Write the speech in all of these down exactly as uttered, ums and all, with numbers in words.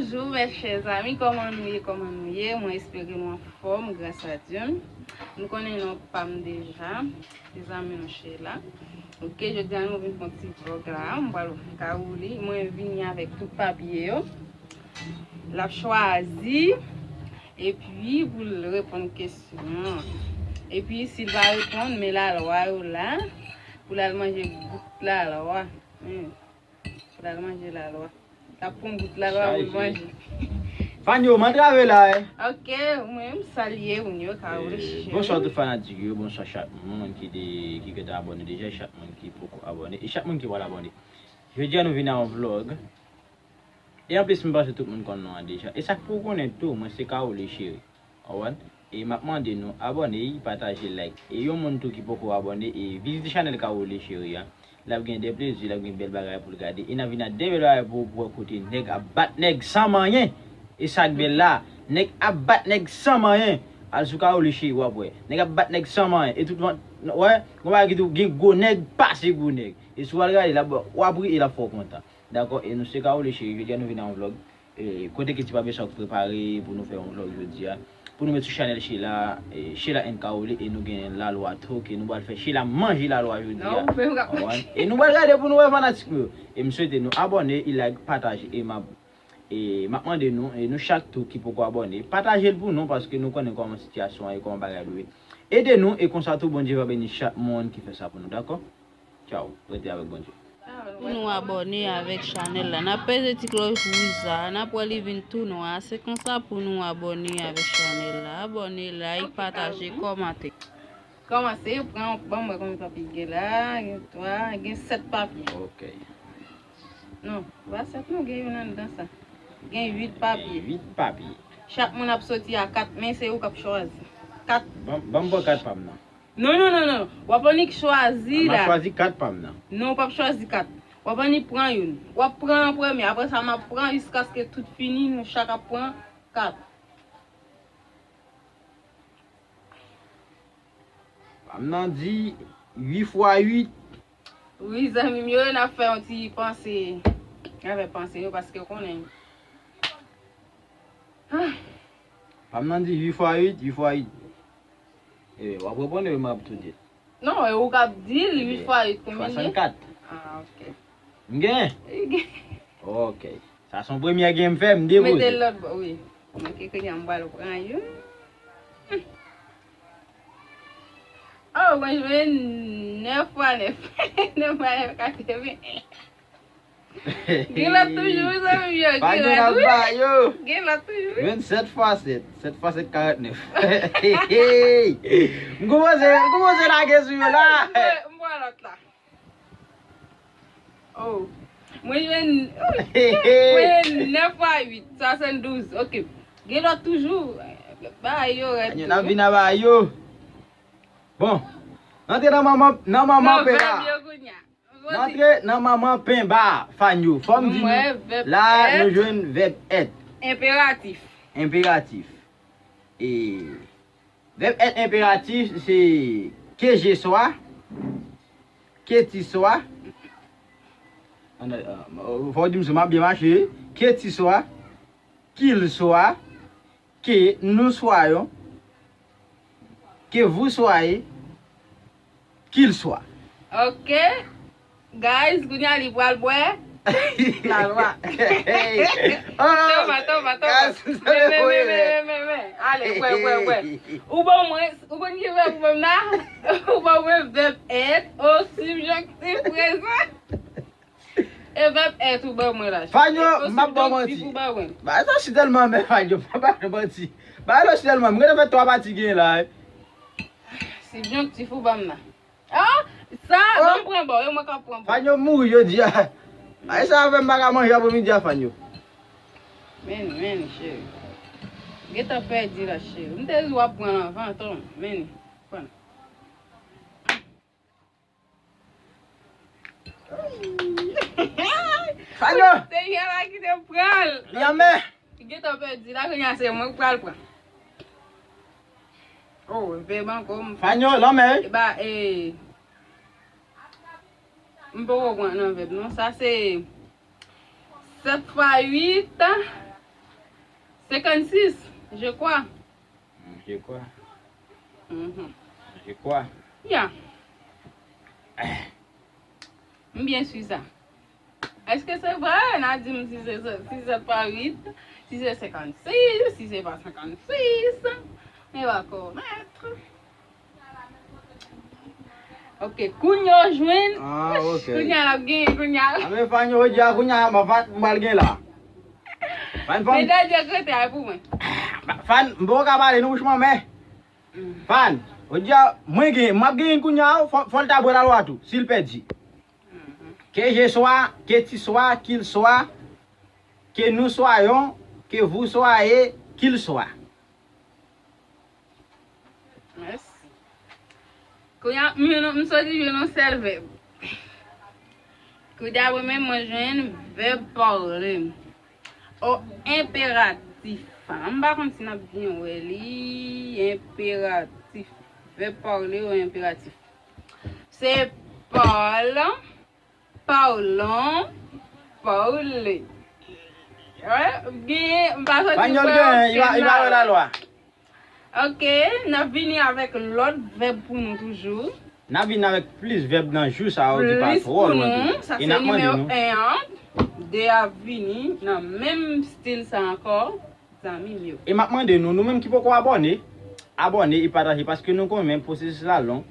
Bonjou, mes chers amis, kòman nou ye, kòman nou ye? Mwen espere nou anfòm, gras a Dye. Nou konnen non pa m deja, se zanmi nou Sheila. Ok, jodi a nou vin fè yon ti vlòg la, m pral ka woule, mwen vini avèk tout papye yo. L ap chwazi, epi pou l reponn kesyon an. Epi si l pa reponn, men lalwa yo la, pou l al manje bout lalwa. Hmm. L al manje lalwa. L ap pran bout lalwa pou l manje. Fanyo, m antrave la, eh. Ok, mwen, m salye ou yo, ka. Eh, bonswa tout fanatik yo, bonswa chak moun ki te, ki gentan abòne deja, chak moun ki poko abòne, e chak moun ki pral abòne. Jodi a nou vin a yon vlòg. E anplis, m panse tout moun konn non an deja. E sa k pou w konnen tou, mwen se Kaole Cheri. Konprann? E m ap mande nou abòne, pataje, like. E yon moun tou ki poko abòne, e vizite chanèl Kaole Cheri a. L ap gen de plezi, l ap gen bèl bagay pou l gade. E n ap vin ak de bèl bagay pou, pou w wè kote nèg ap bat nèg san manyen. E sa k bèl la, nèg ap bat nèg san manyen. Al sou Kaole Cheri, w ap wè. Nèg ap bat nèg san manyen. E tout van, wè, gon bagay ki tou gen gwo nèg pase gwo nèg. E si w al gade, l ap, w ap ri e l ap fè w kontan. Dakò, e nou se Kaole Cheri, jodi a nou vin a yon vlòg. E, kote ke ti papye sa k prepare pou nou fè yon vlòg jodi a. Pou nou met sou chanèl Sheila, e, Sheila and Kaole, e nou gen lalwa tou, ke nou pral fè Sheila manje lalwa jodi a. Non, ou menm k ap manje. E nou pral gade pou nou wè fanatik nou yo. E m swete nou abòne, e like, pataje, e m ap, e m ap mande nou, e nou chak tou ki poko abòne, pataje l pou nou, paske nou konnen kòman sitiyasyon an ye, kòman bagay dwe. Ede nou, e konsa tou Bondye va beni chak moun ki fè sa pou nou, dakò? Tchaw, rete avèk Bondye. Pou nou abòne avèk chanèl la, n ap peze ti klòch wouj sa, n ap wè li vin tou nwa. Se konsa pou nou abòne avèk chanèl la. Abòne, like, pataje, kòmante. Kòmanse, pran, ban m wè konbyen papye gen la. Gen twa, gen sèt papye. Ok. Non, pa sèt non, gen youn anndan sa. Gen uit papye. Gen uit papye. Chak moun ap soti a kat, men se ou k ap chwazi. Kat. Ban, ban m pran kat pa m nan. Non, non, non, non. W ap annik chwazi la. M a chwazi kat pa m nan. Non, w p ap chwazi kat. W ap annik pran youn. W ap pran an premye. Apre sa, m ap pran jiskaske tout fini, nou chak ap pran kat. Pa m nan di uit fwa uit. Wi, zanmi m yo, n ap fè yon ti panse. N ap fè panse yo, paske w konnen. Ah. Pa m nan di uit fwa uit, uit fwa uit. E, w ap reponn, e m ap tou di l. Non, e ou k ap di l, uit fwa uit, konbyen l ye? Swasannkat. Ah, ok. M gen? Li gen. Ok. Sa se yon premye gen m fè, m depoze. Mete l lòt bò, wi. Ok, kounye a m pral pran youn. Oh, mwen jwenn nèf fwa nèf. Nèf fwa nèf, katreven. Gen lòt toujou, wi, zanmi m yo, gen lòt, wi. Fanyo n ap ba yo. Gen lòt toujou, wi. Jwenn sèt fwa sèt. Sèt fwa sèt, karannèf. M kòmanse, m kòmanse lage sou yo la. M pran, m pran lòt la. Oh. Mwen jwenn, mwen jwenn nèf fwa uit, swasanndouz. Ok. Gen lòt toujou. Ba yo rèd tou. N ap vin a ba yo. Bon. N antre nan manman, nan manman pera. Nan vèb yo kounye a. N antre nan manman penba, Fanyo. Fò m di nou, la, nou jwenn vèb èt. Enperatif. Enperatif. E vèb èt enperatif, se ke je swa, ke ti swa. Fò w di m si m ap byen mache, wi. Ke ti swa, kil swa, ke nou swayon, ke vou swaye, kil swa. Ok. Guys, kounye a li pral bwè lalwa. Toma, toma, toma. Men, men, men, men, men, men. Ale, bwè, bwè, bwè. Ou ban mwen, ou konn ki vèb ou ban m la? Ou ban mwen vèb èt o sibjonktif prezan. E vèb èt ou ban mwen la. Fanyo, m ap ba w manti. Bagay sa si tèlman men Fanyo, m pa ba nou manti. Bagay la si tèlman, m rete fè twa pati gen la, eh. Sibjonktif ou ban m la. Ah, sa, ban m pran bò, e mwen k ap pran bò. Fanyo mouri jodi a. Ay, sa fè m pa ka manje apremidi a, Fanyo. Men, men, cheri. Gentan pèdi la, cheri. M te di w ap pran l anvan, tonm. Men, pran. Fanyo! Se yè la ki te pran l. Li anmè. Gentan pèdi la, kounye a se mwen k pral pran. Oh, vèb ankò m. Fanyo, lanmè. E ba, e, m poko pran nan vèb, non. Sa se sèt fwa uit, Senkannsis, je crois. Je crois. Mhm. Je crois. Ya. M byen si sa. Èske se vre? N a di m si se, si se pa uit, si se senkannsis, si se pa senkannsis. M pa konèt. Ok, kounye a w jwenn. Ah, ok. Kounye a l ap genyen, kounye a. Ame fanyo, jodi a kounye a, mwen fan, m pral gen la. Fan, fan. Men dadye krete a pou mwen. Fan, m poko ka pale non bouch mwen, men. Fan, jodi a, mwen gen, m ap gen kounye a, fò, fò l ta bwè lalwa tou, si l pèdi. Que je sois, que tu sois, qu'il soit, que nous soyons, que vous soyez, qu'il soit. Mèsi. Kounye a, m jwenn, m soti jwenn yon sèl vèb. Kounye a, mwen menm, mwen jwenn vèb parle. O enperatif. M pa konn si n ap byen wè li. Enperatif. Vèb parle o enperatif. Se parle, parlons, parle. Wè, genyen, m pa soti Panyòl wè gen, yon li pa, li pa wè lalwa. Ok, n ap vini avèk lòt vèb pou nou toujou. N ap vin avèk plis vèb nan jou sa yo ki pa Plis twò pou lwen nou, tou. sa E se n ap mande nimewo nou. en an. De ap vini nan menm stil sa ankò, zanmi m yo. E m ap mande nou, nou menm ki poko abòne, abòne e pataje paske nou konnen pwosesis la long.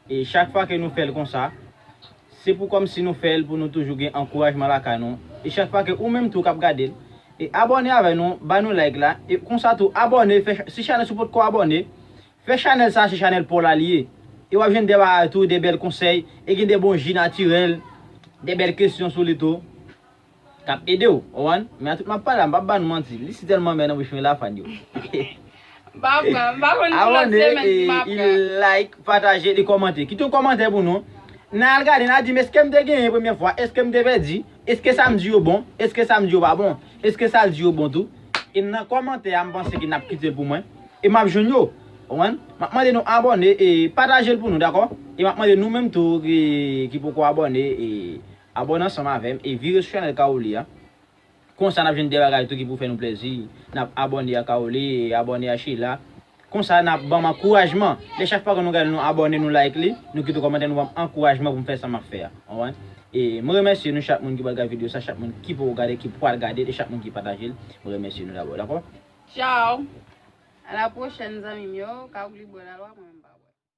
E chak fwa ke nou fè l konsa, se pou kòmsi nou fè l pou nou toujou gen ankourajman lakay nou. E chak fwa ke ou menm tou k ap gade l, e abòne avè nou, ba nou like la, e konsa tou abòne, fè, si chanèl si w potko abòne, fè chanèl sa se chanèl pa w la li ye. E w ap jwenn de bagay tou, de bèl konsèy, e gen de bon ji natirèl, de bèl kesyon sou li tou k ap ede w, ou konprann? Men a tout m ap pale la, m p ap ba nou manti. Li si tèlman mè nan bouch mwen la, fan yo. M pa pran, m pa konn pou lòt Abòne, semèn e, si m ap e pran. Like, pataje, e kòmante. Kite yon kòmantè pou nou. N al gade, n a di, men èske m te genyen premyè fwa? Èske m te pèdi? Èske sa m di yo bon? Èske sa m di yo pa bon? Èske sa l di yo bon tou? E nan kòmantè a, m panse ke n ap kite l pou mwen. E m ap jwenn yo. Ou konprann? M ap mande nou abòne e pataje l pou nou, dakò? E m ap mande nou menm tou ki, ki poko abòne, e abòne ansanm avè m e vire sou chanèl Kaoli a. Konsa n ap jwenn de bagay tou ki pou fè nou plezi. N ap abòne a Kaoli, abòne a Sheila. Konsa n ap ban m ankourajman. Lè chak fwa ke nou gade nou abòne, nou like li, nou kite yon kòmantè, nou ban m ankourajman pou m fè sa m ap fè a. Ou konprann? E mwen remèsye nou chak moun ki pral gade videyo sa, chak moun ki poko gade, ki pral gade, e chak moun ki pataje l. Mwen remèsye nou dabò, dakò? Tchao. A la pwochèn zanmi m yo, Kaoli bwè lalwa mwen.